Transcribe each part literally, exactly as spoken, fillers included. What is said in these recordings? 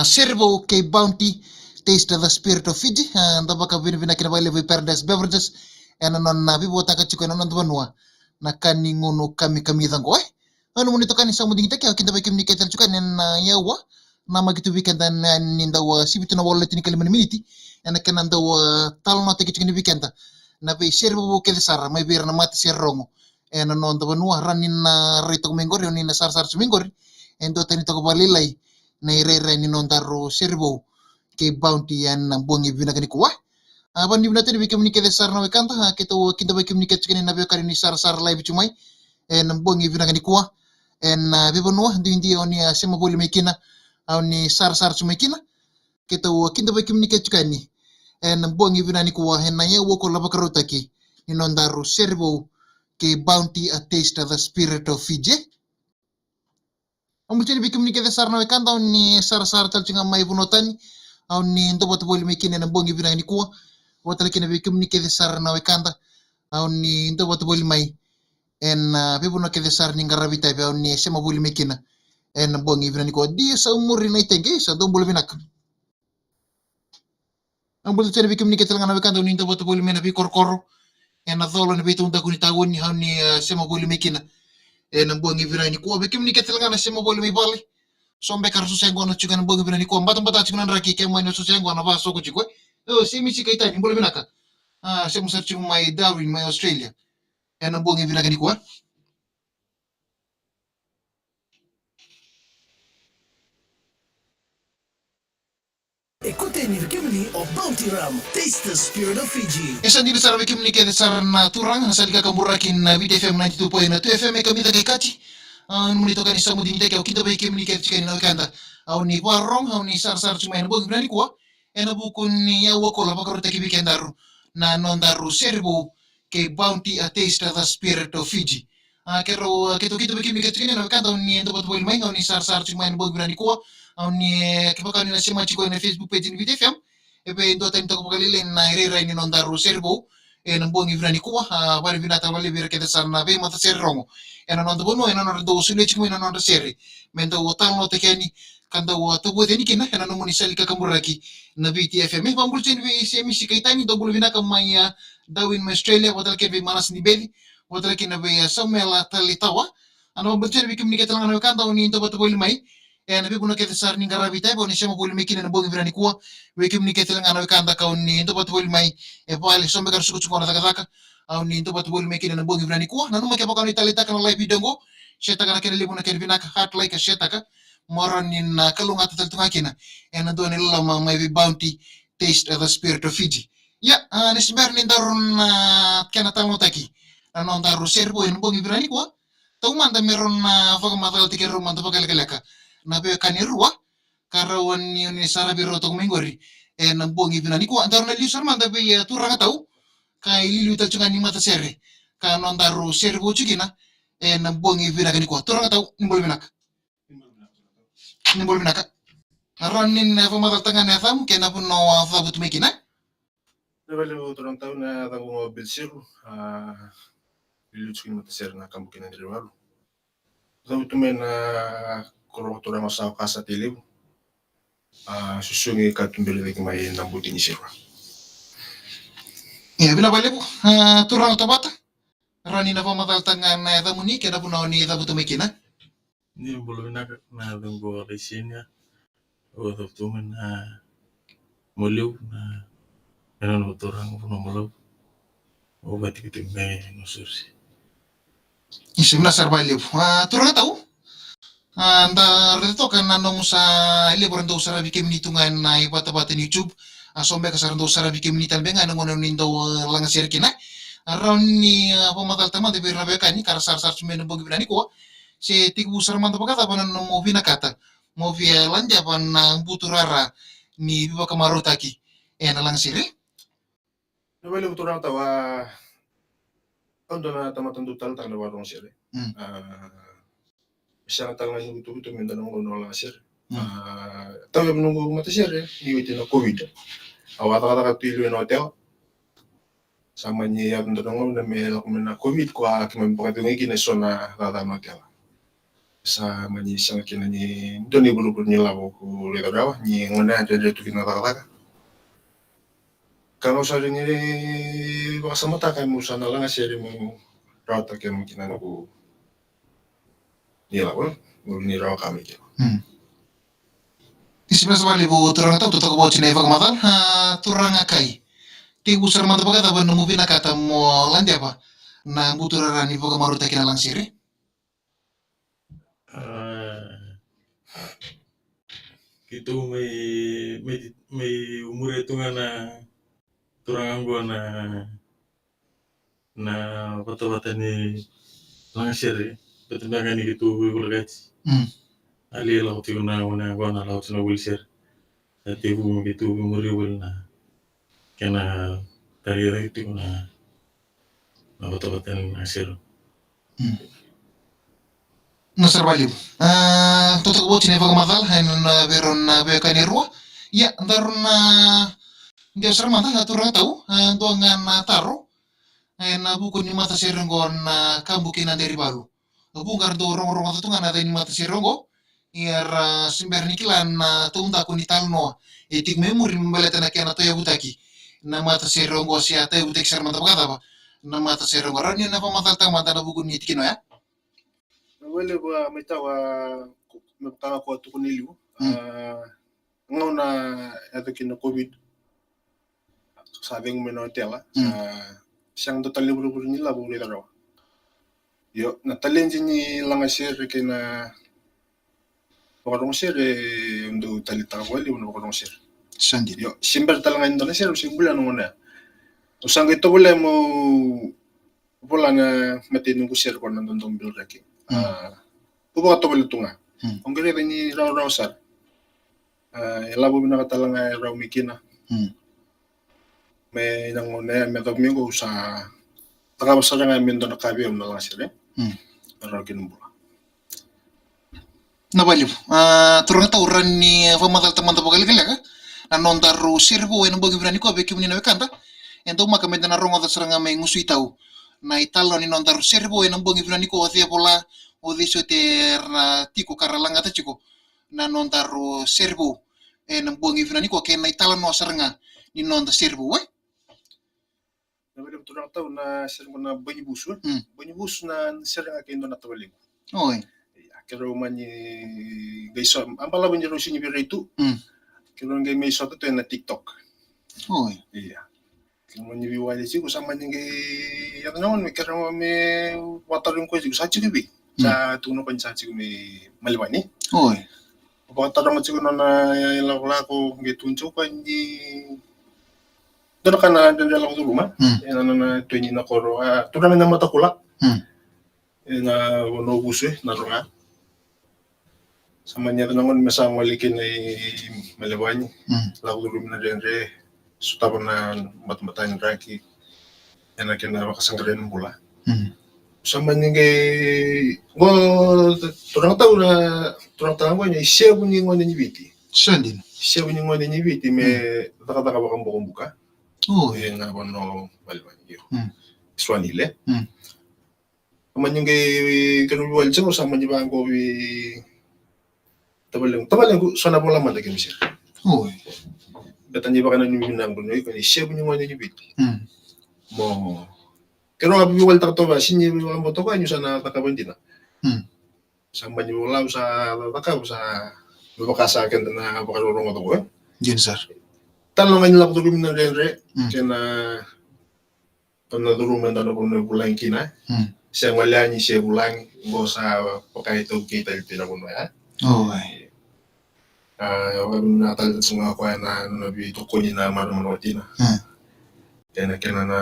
Sere Vou kei Bounty, Taste the Spirit of Fiji. A, da vakavinavinaka vakalevu vei Paradise Beverages ena nona veivuataka tiko ena noda vanua na ka ni gunu kamikamica qo, e. Au nomuni itokani Samu Digitaki, au kidavaki kemuni kece tiko yani ena, a, aua. Namaki tu vei keda na ni dau, a, sivi tu na walu na tinikalima na miniti ena kena dau, a, talanoataki tiko ni vei keda na veisere vovou kece sara mai vei ira na matasere rogo ena noda vanua. Rawa ni na rai toka mai qori, au ni na sarasara tu mai qori, e duatani toka vakalailai na irairai ni nodaru Sere Vou kei Bounty ena bogi vinaka nikua. A, vakavinavinaka tale vei kemuni kece sara na wekada, a, keitou kidavaki kemuni kece tiko yani na veiwekani ni sarasara live tu mai ena bogi vinaka nikua. Ena, a, veivanua duidui au ni, a, sema voli mai kina, au ni sarasara tu mai kina. Keitou kidavaki kemuni kece tiko yani ena bogi vinaka nikua ena aua koula vakarautaki ni nodaru Sere Vou kei Bounty, a Taste the Spirit of Fiji. Au bula tiko yani vei kemuni kece sara na wekada, au ni sarasara tale tiko ga mai vanua tani, au ni duavata voli mai kina ena bogi vinaka nikua. Vata tale kina vei kemuni kece sara na wekada, au ni duavata voli mai ena, a, veivanua kece sara ni qaravi itavi, au ni sema voli mai kina ena bogi vinaka nikua. Dia Saumuri Naitaqi, sa dou bula vinaka. Au bula tiko yani vei kemuni kece tale ga na wekada, au ni duavata voli mai na veikorokoro ena colo ena veitaudaku ni tauni, au ni, a, sema voli mai kina ena bogi vinaka nikua. Vei kemuni kece tale ga na sema voli mai vale, so beka ra susu yaqona tiko ena bogi vinaka nikua, batabata tiko na draki, ke mai na susu yaqona, vasoko tiko, e. O, Semisi Kaitani, bula vinaka. A, sema sara tiko mai Darwin, mai Australia, ena bogi vinaka nikua. E koto yani vei kemuni o Bounty Rum, taste the spirit of Fiji. E sa dina sara vei kemuni kece sara na turaga, na sala ni kakaburaki na Viti F M ninety-two point two F M e kamica kei Kati. A, nomuni itokani Samu Digitaki, au kidavaki kemuni kece tiko yani na wekada, au ni vakarorogo, au ni sarasara tu mai ena bogi vinaka nikua ena vuku ni aua koula vakarautaki vei kedaru na nodaru Sere Vou kei Bounty, a Taste the Spirit of Fiji. A, keirau, a, keitou kidavaki kemuni kece tiko yani na wekada, au ni duavata voli mai, au ni sarasara tiko mai ena bogi vinaka nikua. Au ni, e, kevaka ni na sema tiko ena Facebook page ni Viti F M, e vei duatani toka vakalailai na irairai ni nodaru Sere Vou ena bogi vinaka nikua. A, vakavinavinaka vakalevu vei ira kece sara na veimatasere rogo ena noda vanua ena nodra dau solia tiko mai na nodra sere me dau talanoataki yani ka dau, a, tavuci yani kina ena nomuni sala ni kakaburaki na Viti F M. E, vakabula tiko yani vei Semisi Kaitani, dou bula vinaka mai, a, Darwin mai Australia, vata tale kina vei Manasa Nibeci, vata tale kina vei, a, Samuela Talitawa. A, na vakabula tiko yani vei kemuni kece tale ga na wekada, au ni duavata voli mai ena veivanua kece sara ni qaravi itavi, au ni sema voli mai kina ena bogi vinaka nikua. Vei kemuni kece tale ga na wekada ka au ni duavata voli mai e vale, so beka ra suku tiko na cakacaka, au ni duavata voli mai kina ena bogi vinaka nikua. Nanuma kevaka o ni taleitaka na live video qo, share-taka na kena levu na kena vinaka, heart, like, ka share-taka, mo rawa ni na kalougata tale tu ga kina ena dua na iloloma mai vei Bounty, Taste the Spirit of Fiji. Ia, a, ni se bera ni daru na kena talanoataki na nodaru Sere Vou ena bogi vinaka nikua, taumada me rau na vakamacalataki rau mada vakalekaleka na veiwekani e rua ka rau ni, ni saravi rau toka mai qori ena bogi vinaka nikua. Daru na liu sara mada vei, e, Turaga Tau, ka iliuliu tale tu ga ni matasere ka nodaru Sere Vou tiko kina ena bogi vinaka nikua. Turaga Tau, ni bula vinaka. Ni bula vinaka. A, rawa ni na vakamacalataka ga na yacamu kei na vanua o cavutu mai kina? Ni vakalevu Turaga Tau, na yacaqu o Bilsiru, a, iliuliu tiko ni matasere na Kabuki na Drinivalu. Cavutu mai na koro vakaturaga o Sawa ka sa tei levu. A, susugi ka tuberi cake mai na buti ni sirua. Ia, vinaka vakalevu, a, Turaga Tovata. Rawa ni na vakamacalataka ga na yacamuni kei na vanua o ni cavutu mai kina? Ni bula vinaka, na yacaqu o Laisenia. Au cavutu mai na Moliu, na, ena nona turaga vanua Moliu. Au vakatikitiki mai Nausori. Isa, vinaka sara vakalevu. A, Turaga Tau, a, da raica toka na nomu sa levu era dau saravi kemuni tu ga ena ivatavata ni YouTube. A, so beka sa ra dau saravi kemuni tale beka ga ena gauna ni dau, a, lagasere kina. A, rawa ni, a, vakamacalataka mada vei ira na veiwekani ka ra sarasara tu mai ena bogi vinaka nikua, se tekivu sara mada vakacava na nomu vinakata mo via ladeva na buturara ni veivakamarautaki ena lagasere? Ni vakalevu Turaga Tau, a, au dua na tamata dau taleitaka na vakarorogo sere. Mm. A, sega tale ga ni vutuvutu me dua na gauna au lagasere. Mm. A, tau e noqu matasere ni oti na COVID. Au a cakacaka tu i liu ena otela. Sa mani yaco dua na gauna me lako mai na COVID, ko a keimami vakacegui kina eso na cakacaka na otela. Sa mani sega kina ni dua na ivurevure ni lavo ko raica rawa ni gone ya dredre tu kina na cakacaka. Ka gau sa ri ni vakasamataka mo sa na lagasere mo rawata kemu kina noqu ni lavo, mo ni rawa ka mai kina. Mm. Isi mesa vale vo turaga tau, totoka voti na ivakamacala, a, turaga kai. Tekivu sara mada vakacava na nomu vinakata mo ladeva na buturara ni vakamarautaki na lagasere? A, keitou mai, mai, mai muria tu ga na turaga qo na, na vatavata ni lagasere, beta beka ni keitou veivolekati. Mm. A lai lako tiko na gone qo na lako tiko na wheelchair. Sa tekivu me keitou veimuri voli na kena tarai cake tiko na, na vatavata ni lagasere. Mm. Na sara valevu. A, totoka voti na ivakamacala ena vei rau na veiwekani e rua. Ia, daru na dewa sara mada na turaga tau, a, dua ga na taro. Ena vuku ni matasere oqo na Kabu kei Naderivalu. Vuqa era dau rogorogo tu ga na yaca ni matasere oqo. Ia ra se bera ni kila na taudaku ni talanoa e tiko mai muri me baleta na kena tauyavutaki na matasere oqo, se a tauyavutaki sara mada vakacava na matasere oqo. Rawa ni na vakamacalataka mada na vuku ni tikina oya? Na vale vua mai tawa me vaka ga ko a tukuna i liu. Mm. A, gauna e yaco kina na COVID, sa cegu mai na otela. Mm. Sa sega dua tale na ivurevure ni lavo au raica rawa. Io, na taledi ni lagasere kei na vakarogosere, au dau taleitaka vakalevu na vakarogosere. Sa dina. Io, se bera tale ga ni dua na sere au se bulia na gauna ya. Au sa qai tovolea meu vola na matai ni noqu sere ko na Dodomo Biliraki. Mm. A, au vakatovolea tu ga. Mm. Au qai raica ni rawarawa sara. A, e lavo vinaka tale ga e rawa mai kina. Mm. Me na gauna ya me yacova mai qo au sa cakava sara ga me dua na ka vei au na lagasere. Mm. Me rawa kina bula. Na valevu. A, turaga tau, rawa ni vakamacalataka mada vakalekaleka na nodaru sere vou ena bogi vinaka nikua vei kemuni na wekada. E daumaka meda na rogoca sara ga mai Gusui tau na italanoa ni nodaru sere vou ena bogi vinaka nikua, o cei e vola, o cei soti era tiko ka ra lagata tiko na nodaru sere vou ena bogi vinaka nikua, kei na italanoa sara ga ni noda sere vou, e? Na vale turaga tau, na sere qo na Boi ni Vusu. Mm. Boi ni Vusu na sere ga kei dua na tavalequ. Oi. Ia, keirau mani qai so, a balavu ni rau sini vei rai tu. Mm. Keirau qai mai sota tu ena TikTok. Oi. Ia. Keirau mani veiwali tiko, sa mani qai yaco na gauna me keirau me vakatarogi koya tiko, sa tiko vei. Mm. Sa tukuna koya ni sa tiko mai Melevani. Oi. Vakataroga tiko na nona ilakolako, qai tukuna tiko koya ni dua na ka na dredre lako curuma. Mm. Ena nona tui ni na koro, a, turaga na Matakula. Mm. Ena vanua o Vusu, e Nadroga. Sa mani yaco na gauna me sa gole kina i Melevani. Mm. Lako curumi na dredre, sotava na batabata ni draki ena kena vakasaqarai na bula. Mm. Sa mani qai, qo, turaga tau, na turaga tau qo na isevu ni gone ni Viti. Sa dina. Isevu ni gone ni Viti me, mm, cakacaka vakabokobuka. Oi. Ena vanua o Melevani, io. Mm. Suanile. Mm. Sa mani qai, keirau veiwali tiko, sa mani vaqo vei tavalequ. Tavalequ, sa na vola mada kei Misiri. Oi. Beta ni vakananumi vinaka qo ni o iko na isevu ni gone ni Viti. Mm. Mo, keirau a veiwalitaka toka, sini veiwali mo toka, niu sa na cakava dina. Mm. Sa mani vola, au sa cakava, sa me vaka sa keda na vakarorogo toka, e? Dina sara. Tale ga ni lako curumi na dredre, mm, kei na, na curuma e dua na vanua e vulagi kina. Mm. Se gole yani, se vulagi, qo sa vakaitaukei tale tu na vanua ya. Oi. A, au vakavinaka tale tiko ga o koya na, na veitokoni na marama na watina. Mm. Ena kena na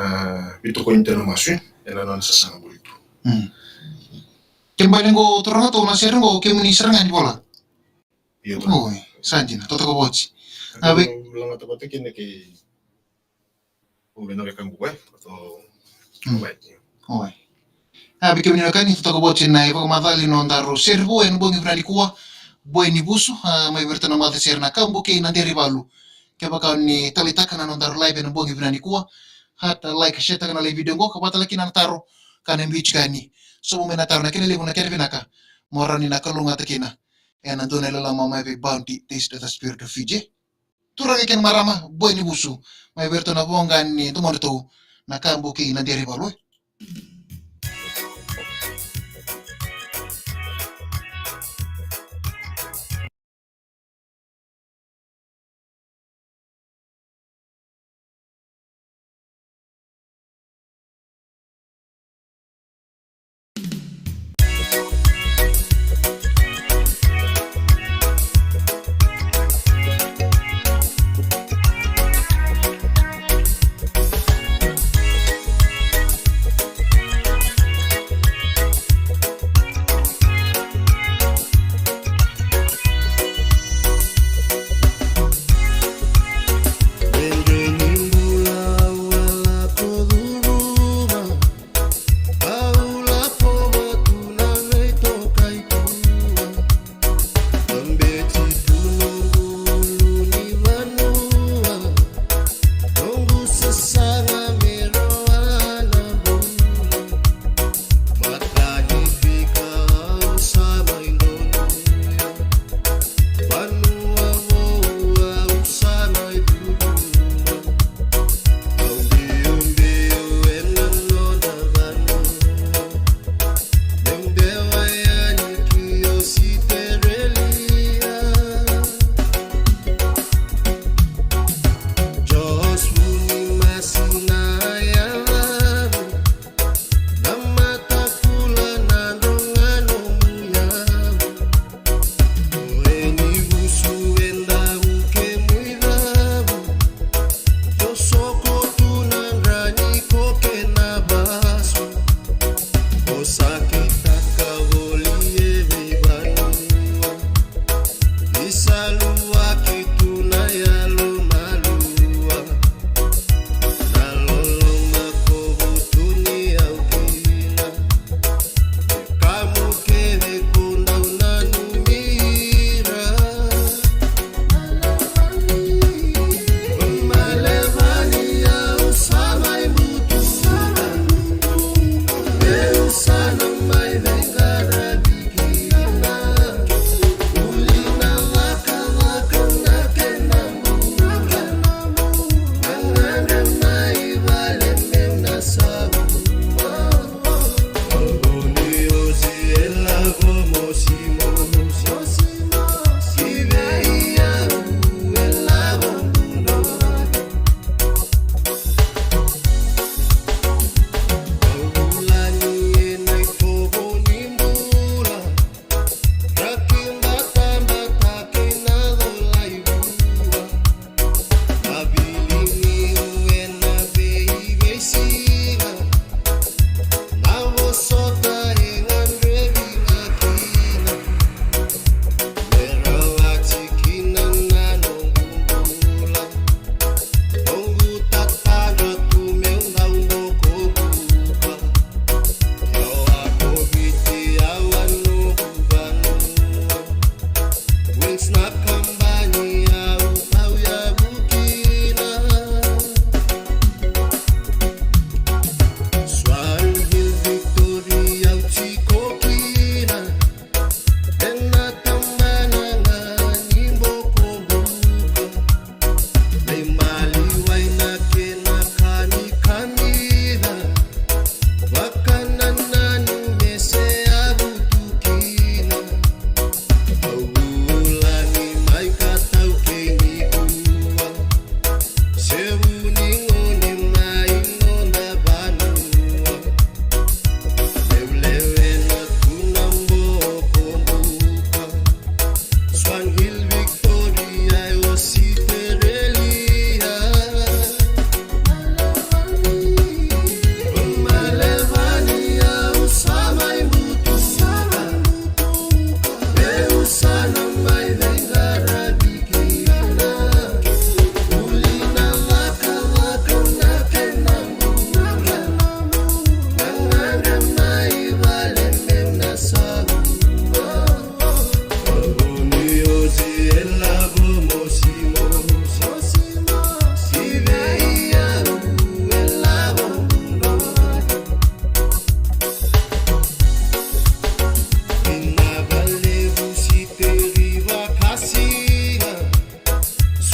veitokoni tiko na masu, ena nona sasaga voli tu. Mm. Kena ibalebale qo turaga tau, na sere qo kemuni sara ga ni vola? Io. Oi, sa dina, totoka voti. A, vei, lagata vata kina kei, o, vei na wekaqu, e? Mm. Oi. Oi. A, vei kemuni na wekani, totoka voti na ivakamacala ni nodaru sere vou ena bogi vinaka nikua, Boi ni Vusu, a, mai vei iratou na matasere na Kabu kei Naderivalu. Kevaka o ni taleitaka na nodaru live ena bogi vinaka nikua, heart, like, share taka na live video qo, ka vaka tale kina na taro, ka na biuti ka ni. Sobu mai na taro, na kena levu, na kena vinaka. mo rawa ni na kalougata kina ena dua na ilala mai vei Bounty, Taste the Spirit of Fiji. Turaga kei na marama, boy ni vusu, mai vei iratou na voqa ni domodratou, na Kabu kei Naderi Valu.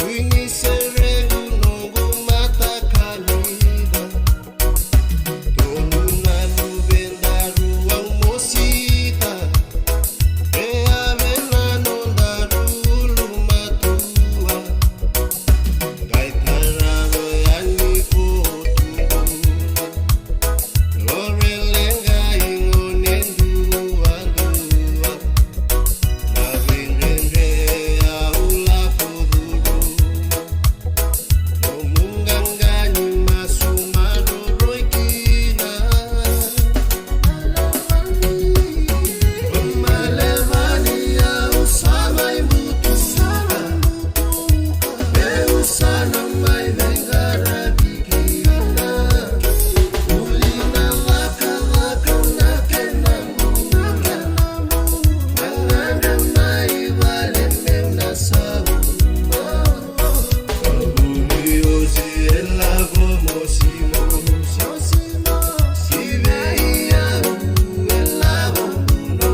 Ui ni seregu noqu mata kaliva. Tolu na luvedaru au mosita. E ave na nodaru ulumatua. Qai tarava yani Portugal. Loreleqa i gone duadua. Na veidredre au lako curuma. Nomu qaqa ni masu maroroi kina. Malevani au sa mai butuka. Eu sa na mai veiqaravi kina. Vuli na vakavaka na kena bula. Na gadra mai vale meu na sauma. Vuli osi e lavo mosimo. Si vei au e lavo buno.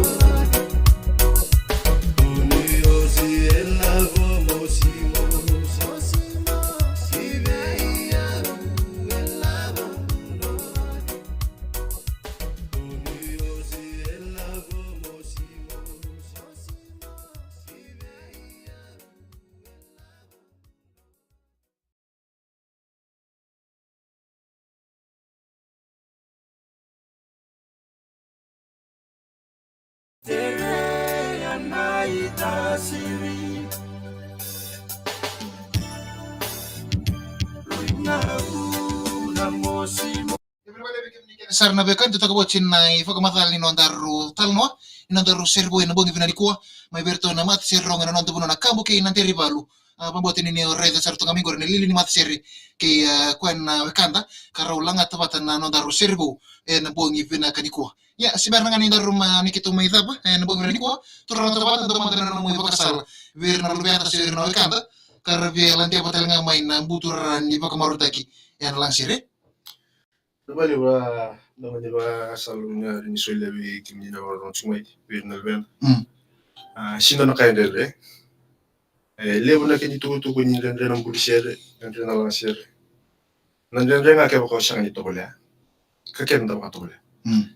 Sara na veiwekani, tou toka vata ena ivakamacala ni nodaru talanoa, ni nodaru sere vou ena bogi vinaka nikua, mai vei iratou na matasere rogo ena noda vanua na Kabu kei Naderevalu. A, vakabauta ni o raica sara tu ga mai qori na lili ni matasere kei, a, koya na wekada, ka rau lagata vata na nodaru sere vou ena bogi vinaka nikua. Ia, se bera ga ni daru mai, ni keitou mai cava ena bogi vinaka nikua, turaga tou vata, dua mada na nomu ivakasala vei ira na luveda se vei ira na wekada ka ra via ladeva tale ga mai na buturara ni vakamarautaki ena lagasere. Na vale va, na vale va salo na ni solia vei kemuni na vakarorogo tiko mai, vei ira na luveda. Mm. A, sega ni dua na ka e dredre. E levu na kena itukutuku ni dredre na buli sere, dredre na lagasere. Na dredre ga kevaka o sega ni tovolea. Ka keda da vakatovolea. Mm.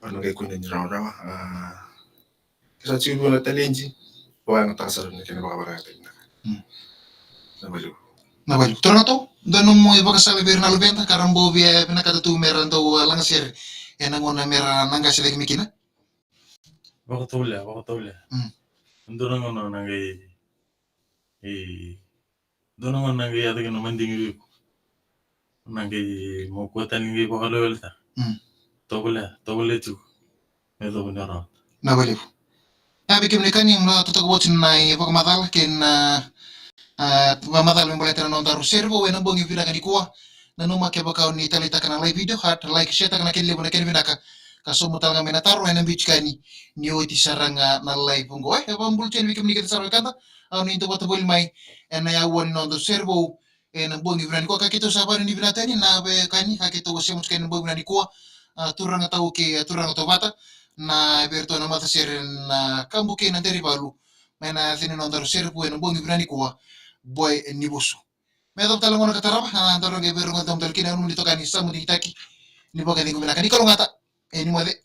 Au na qai kune ni rawarawa. A, ke sa tiko vua na taledi, vakayagataka sara na kena vakavakayagataki na ka. Mm. Na vale. Na vale. Turaga tou, dua nomu ivakasala vei ira na luveda, ka ra bau via vinakata tu me ra dau, a, lagasere ena gauna me ra na qase cake mai kina. Vakatovolea, vakatovolea. Mm. Dua na gauna na qai, e, dua na gauna na qai yaco kina na madigi vei iko. Na qai mo kua tale ni qai vakaleweleta. Mm. Tovolea, tovolea tiko. Me yacova ni rawata. Na valevu. Ia vei kemuni kani, na totoka vata na ivakamacala kei na, a, vakamacala me baleta na nodaru sere vou ena bogi vinaka nikua. Nanuma kevaka o ni taleitaka na live video, heart, like, share taka na kena levu na kena vinaka. Ka sauma tale ga mai na taro ena biuti kani ni oti sara ga na live oqo. E, e vakabula tiko yani vei kemuni kece sara wekada, au ni dau vata voli mai ena yaua ni nodaru sere vou ena bogi vinaka nikua, ka keitou sa vanuinui vinaka tani na veiwekani ka keitou wasea tiko ena bogi vinaka nikua. A, turaga tou kei, a, turaga tou vata, na vei iratou na matasere na Kabu kei Naderevalu, mai na yaca ni nodaru sere vou ena bogi vinaka nikua, Boy Nivusu. Me yacova tale na gauna ka tarava, a, daru qai veirogoci tale kina, au ni tokani Samu Digitaki, ni vakacegu vinaka, ni kalougata, e, ni moce.